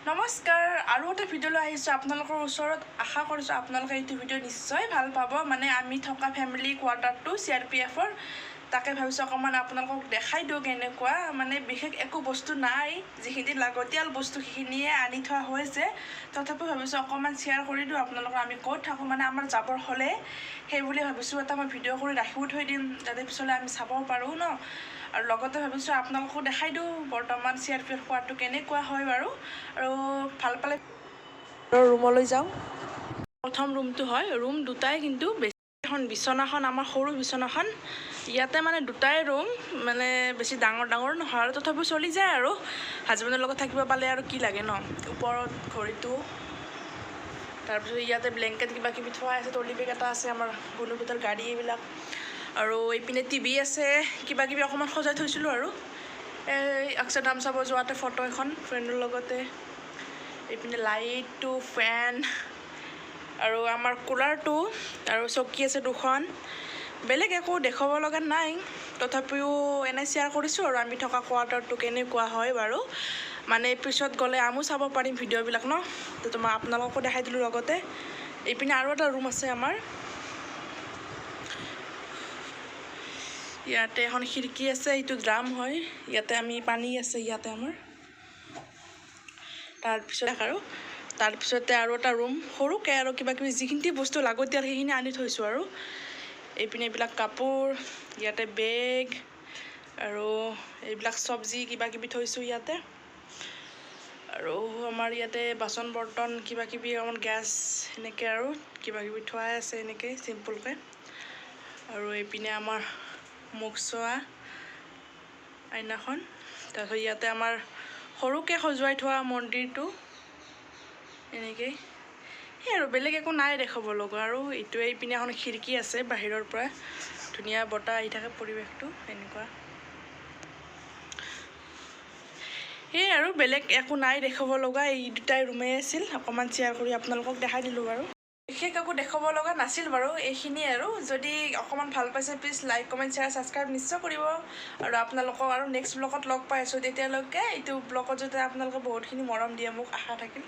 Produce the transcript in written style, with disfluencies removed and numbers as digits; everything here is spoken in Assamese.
নমস্কাৰ, আৰু এটা ভিডিঅ' লৈ আহিছোঁ আপোনালোকৰ ওচৰত। আশা কৰিছোঁ আপোনালোকে এইটো ভিডিঅ' নিশ্চয় ভাল পাব। মানে আমি থকা ফেমিলি কোৱাৰ্টাৰটো চিআৰপিএফৰ, তাকে ভাবিছোঁ অকণমান আপোনালোকক দেখাই দিওঁ কেনেকুৱা। মানে বিশেষ একো বস্তু নাই, যিখিনি লাগতিয়াল বস্তু সেইখিনিয়ে আনি থোৱা হৈছে। তথাপিও ভাবিছোঁ অকণমান শ্বেয়াৰ কৰি দিওঁ আপোনালোকৰ, আমি ক'ত থাকোঁ, মানে আমাৰ যাবৰ হ'লে সেই বুলি ভাবিছোঁ এটা মই ভিডিঅ' কৰি ৰাখিও থৈ দিম, যাতে পিছলৈ আমি চাব পাৰোঁ ন। আৰু লগতে ভাবিছোঁ আপোনালোকো দেখাই দিওঁ বৰ্তমান চিআৰপিএফ কোৱাৰ্টাৰটো কেনেকুৱা হয় বাৰু। আৰু ভাল পালে ৰুমলৈ যাওঁ। প্ৰথম ৰুমটো হয়, ৰুম দুটাই, কিন্তু বেছি এখন বিচনাখন, আমাৰ সৰু বিচনাখন ইয়াতে, মানে দুটাই ৰুম, মানে বেছি ডাঙৰ ডাঙৰ নহয় আৰু তথাপিও চলি যায় আৰু হাজবেণ্ডৰ লগত থাকিব পালে আৰু কি লাগে ন। ওপৰত ঘড়ীটো, তাৰপিছত ইয়াতে ব্লেংকেট কিবা কিবি থোৱা আছে, ট্ৰলি বেগ এটা আছে, আমাৰ গুণুপুতৰ গাড়ী এইবিলাক। আৰু এইপিনে টিভি আছে, কিবা কিবি অকণমান সজাই থৈছিলোঁ। আৰু এই অক্ষৰধাম চাব যোৱাতে ফটো এখন ফ্ৰেণ্ডৰ লগতে। এইপিনে লাইটটো, ফেন আৰু আমাৰ কুলাৰটো আৰু চকী আছে দুখন। বেলেগ একো দেখুৱাব লগা নাই, তথাপিও এনে শ্বেয়াৰ কৰিছোঁ আৰু আমি থকা কোৱাৰ্টাৰটো কেনেকুৱা হয় বাৰু। মানে পিছত গ'লে আমিও চাব পাৰিম ভিডিঅ'বিলাক ন। তো তোমাৰ আপোনালোককো দেখাই দিলোঁ। লগতে এইপিনে আৰু এটা ৰুম আছে আমাৰ। ইয়াতে এখন খিৰিকী আছে, এইটো ড্ৰাম হয়, ইয়াতে আমি পানী আছে ইয়াতে আমাৰ। তাৰপিছত আৰু তাৰপিছতে আৰু এটা ৰুম সৰুকৈ, আৰু কিবা কিবি যিখিনি বস্তু লাগতিয়াল সেইখিনি আনি থৈছোঁ। আৰু এইপিনে এইবিলাক কাপোৰ, ইয়াতে বেগ আৰু এইবিলাক চব্জি কিবা কিবি থৈছোঁ ইয়াতে। আৰু আমাৰ ইয়াতে বাচন বৰ্তন কিবা কিবি, অকণমান গেছ সেনেকৈ আৰু কিবা কিবি থোৱাই আছে এনেকৈ চিম্পুলকৈ। আৰু এইপিনে আমাৰ মুখ চোৱা আইনাখন। তাৰপিছত ইয়াতে আমাৰ সৰুকৈ সজুৱাই থোৱা মন্দিৰটো এনেকেই। সেই আৰু বেলেগ একো নাই দেখাব লগা। আৰু এইটোৱে এইপিনে এখন খিৰিকী আছে, বাহিৰৰ পৰা ধুনীয়া বতাহ আহি থাকে, পৰিৱেশটো এনেকুৱা। সেয়ে আৰু বেলেগ একো নাই দেখাব লগা, এই দুটাই ৰুমেই আছিল। অকণমান শ্বেয়াৰ কৰি আপোনালোকক দেখাই দিলোঁ বাৰু। বিশেষ একো দেখাব লগা নাছিল বাৰু, এইখিনিয়ে আৰু। যদি অকণমান ভাল পাইছে, please like, comment, share, subscribe নিশ্চয় কৰিব। আৰু আপোনালোকক আৰু নেক্সট ব্লগত লগ পাই আছোঁ। তেতিয়ালৈকে এইটো ব্লগত যাতে আপোনালোকে বহুতখিনি মৰম দিয়ে মোক, আশা থাকিল।